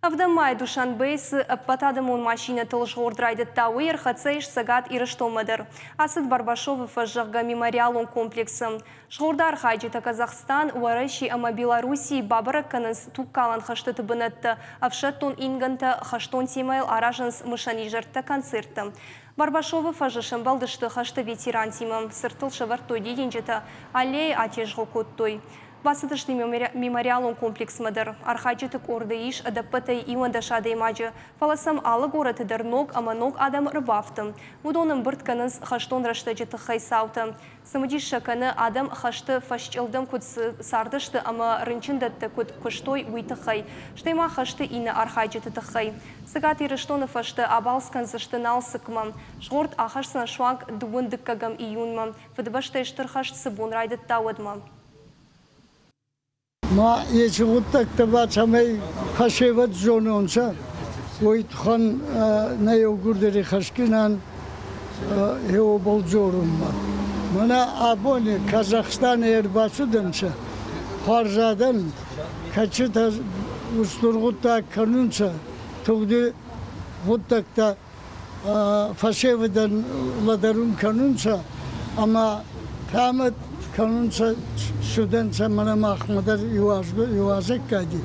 Ӕвдӕм майы Душанбейы цы ӕппӕтадӕмон машинӕтыл згъорд райдыдта, уый ӕрхӕццӕ ис Цӕгат Ирыстонмӕ дӕр. Ацыд Барбашовы фӕз, зӕгъгӕ, мемориалон комплексы. Згъорды архайджытӕ Казахстан, Уӕрӕсе ӕмӕ Белоруссийы бабӕрӕг кӕнынц тугкалӕн хӕстыты бынӕттӕ, ӕфсӕддон ингӕнтӕ, хӕстон темӕйыл аразынц мысӕн изӕрттӕ, концерттӕ. Барбашовы фӕзы сӕмбӕлдысты хӕсты ветерантимӕ, цыртыл сӕвӕрдтой дидинджытӕ, аллейы атезгъо кодтой. Бацыдысты мемориалон комплексмӕ дӕр. Архайджыты къорды ис ӕдӕппӕтӕй 11 адӕймаджы, фӕлӕ сӕм алы горӕты дӕр ног ӕмӕ ног адӕм ӕрбафты. Уыдон ӕмбырд кӕнынц хӕстон рӕстӕджы тыххӕй цаутӕ. Цымыдис сӕ кӕны, адӕм хӕсты фӕсчъылдым куыд цардысты ӕмӕ рынчындӕтты куыд куыстой, уый тыххӕй, стӕй ма хӕсты иннӕ архайджыты тыххӕй. Цӕгат Ирыстоны фӕстӕ абалц кӕндзысты Налцыкмӕ. Згъорд ахӕсдзӕн суанг дыууын дыккӕгӕм июнмӕ. Фыдыбӕстӕйы Стыр хӕст цы бон райдыдта, уӕдмӕ. Ма еци гъуддӕгтӕ ба цӕмӕй фӕсевӕд зононцӕ, уой туххӕн нӕ еугурдӕр ихӕсгин ан гъеуобӕл дзорунмӕ. Мӕнӕ абони Казахстанӕй ӕрбацудӕнцӕ хуарз адӕн, кӕцитӕ устур гъуддаг кӕнунцӕ, тугъди гъуддӕгтӕ фӕсевӕдӕн лӕдӕрун кӕнунцӕ ӕма хъиамӕт кӕнунцӕ, цудӕнцӕ мӕнӕ махмӕ дӕр иуазӕггади.